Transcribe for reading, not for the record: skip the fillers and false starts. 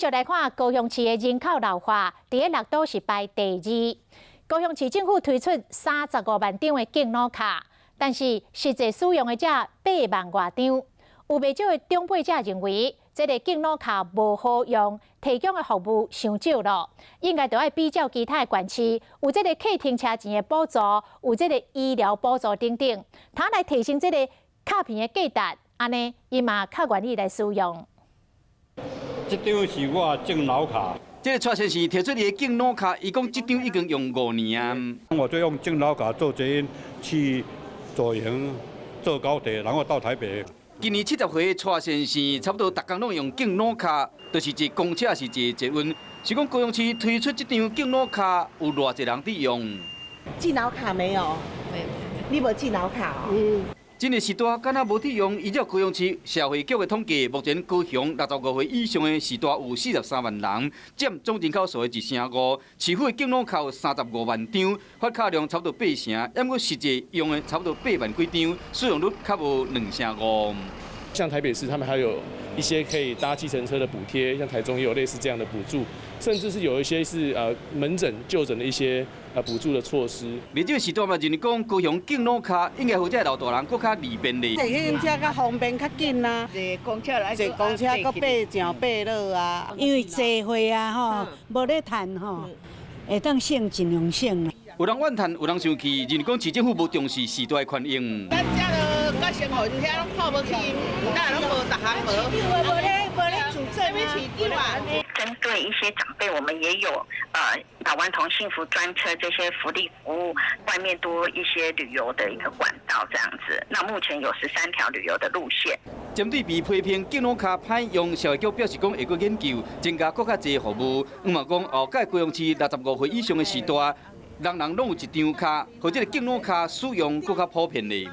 就來看高雄市的人口老化，佇咧六都是排第二。高雄市政府推出35萬張的敬老卡，但是實際使用的才8萬外張。有袂少的長輩者認為，這个敬老卡無好用，提供的服務傷少囉，應該著愛比照其他的縣市，有這个客停車錢的補助，有這个醫療補助等等，通來提升這个卡片的價值，按呢𪜶嘛較願意來使用。這張是我敬老卡。這个蔡先生提出伊的敬老卡，伊講這張已經用5年啊。我就用敬老卡坐捷運去左營，坐高鐵，然後到台北。今年70歲蔡先生，差不多逐工攏用敬老卡，就是坐公車抑是坐捷運。是講高雄市推出這張敬老卡，有偌濟人佇用？敬老卡沒有？沒有。你無敬老卡哦？嗯。這个序大敢若無佇用，依照高雄市社會局的統計，目前高雄65歲以上的序大有43萬人，佔總人口數的一成五。市府的敬老卡有35萬張，發卡量差不多八成，毋過實際用的差不多8萬幾張，使用率較無兩成五。像台北市，他們還有一些可以搭計程車的補貼，像台中也有類似這樣的補助，甚至是有一些是門診就診的一些補助的措施。袂少序大嘛，認為講高雄敬老卡應該予這老大人閣較利便咧。坐計程車較方便較緊啊，坐公車來，坐公車閣爬上爬落啊。因為濟歲啊吼，無咧趁吼，會當省盡量省啦。有人怨嘆，有人生氣，認為講市政府無重視序大的權益。咱遮就較生活，遐攏看無起，哪攏無，逐項無。無咧無咧主政市長啊。針對一些長輩，我們也有老頑童幸福專車這些福利服務，外面多一些旅遊的一個管道這樣子。那目前有13條旅遊的路線。針對被批評敬老卡歹用，社會局表示講會閣研究增加閣較濟服務。毋嘛講後屆高雄市65歲以上的序大，人人攏有一張卡，予這个敬老卡使用閣較普遍咧。